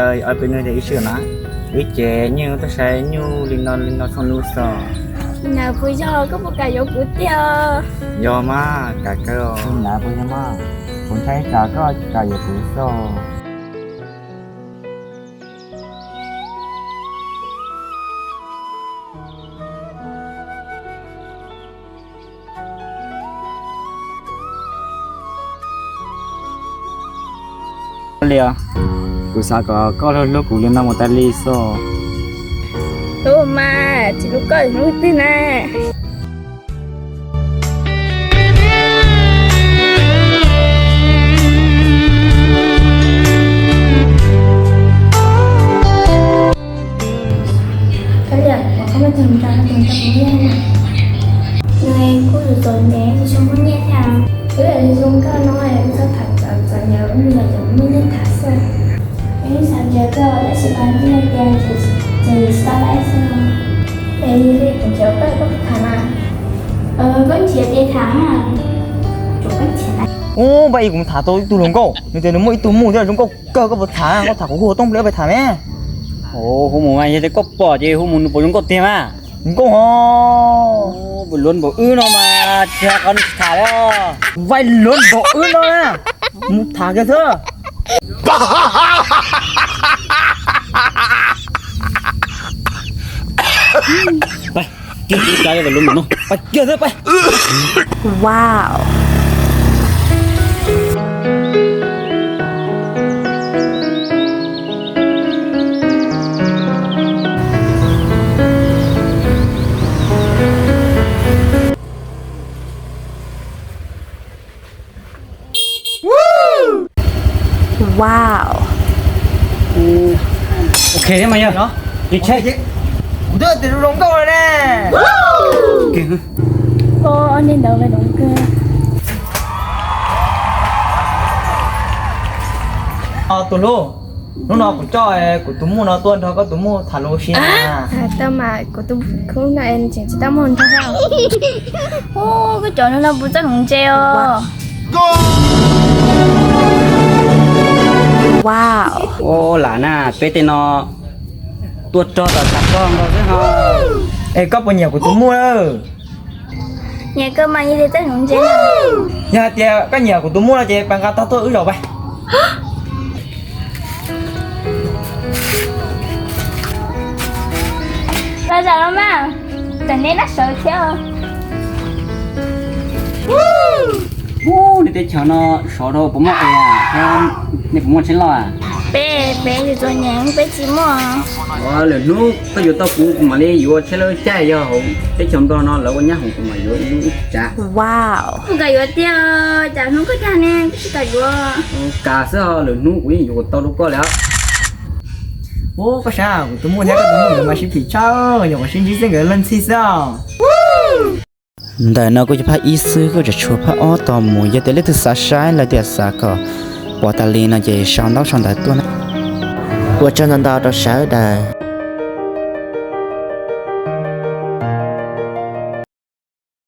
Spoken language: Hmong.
Peb nug tias ib sij na, wb ces nyuj tuaj saib nyuj li no li no txog nub xwb. Nas puas yog koj puas kam yuav kuv tiag? Yog mas, kam kawg. Nas puas yog mas, kuv ntshai tsam koj tsis kam yuav kuv xwb. Li os, kuv xav kom koj hlub hlub kuv li no mus tas li xwb. Hlub mas, tsis hlub koj hlub twg na. Koj liam, ua koj muaj tus nrog tus nrog kuv nyiaj na. Nws kuj yuav txom nyem tsis zoo muaj nyiaj thiab. Wb zoo nkauj no es wb txhob tham txom nyem, wb mus yom, muaj nyiaj tham xwb. Wb xav nrhiav koj tab sis mas nyiaj tias ces tsis tau laib xwb no. Es yog li kuv nrhiav koj, koj puas tham mas? Koj nrhiav ces tham na. Ub, npaj ib kuv mus tham tau ib tug hluas nkauj, nws tias nws muaj ib tug muj thiab zoo nkauj kawg, koj puas tham? Koj tham kuv hu xov tooj pliag pais tham me. Hu mus mas yog tias koj pom ces hu mus nws puas zoo nkauj tiag mas? Zoo nkauj hos. Luav npaum wb no mas tsis hais qhov nws tsis tham li. Vaij luav npaum wb no na, mus tham kiag xwb. Pais kiag, tsis ua cas, luav npaum no, pais kiag xwb pais. Wow. Wow. Ok thiab mas yog. Kuv twb tias zoo nkauj lawm ne. Ua li ntawd mas zoo kawg. Tus hlub, hnub no kuv coj kuv tus muj no tuaj nrog koj tus muj tham lus ua si na. Tau mas, kuv tus khub no es tseem tsis tau muaj nrog. Ub, koj cov no puas txawj hloov ntse os? Wow. Ua lam na, peb tej no tuaj rog tom tshav rog nkaus xwb ho. Es koj puas nyiam kuv tus muj lawm? Nyiam kawg mas, yog tias txawj hloov ntse. Yog hais tias koj nyiam kuv tus muj no ces pais nqa tog tuaj wb zaum pais. Los zaum los mas, tam neb nab sawv thiab. Ub, nej teb chaws no sov dhau puas muaj es thiab, nej puas muaj tsheb loj? Peb, peb yus txom nyem peb tsis muaj. Ua lwm hnub koj yuav tau kuv, kuv mam li yuav tsheb lawb caij, yog hauv teb chaws Nplog no lawv ua nyab hoom kuv mam yuav ib lub ib tsav. Kuv kam yuav tiag, cas hnub koj dag ne kuv tsis kam yuav. Kam xwb, lwm hnub kuv yeej yuav kom tau rau koj li. Ub, koj saib kuv tus muj thiab koj tus muj nkawd mas sib phim tshaj, nyuam qhuav sib ntsib xwb nkawd leej ntxhi xwb os. Ntawm no kuj yog phab ib xwb, kuj tseem tshuav phab ob tos mus, yog tias leej twg xav saib los tias xav kom pom tas li no ces sau ntaub sau ntawv tuaj na. Ua tsaug ntau ntau rau sawv daws.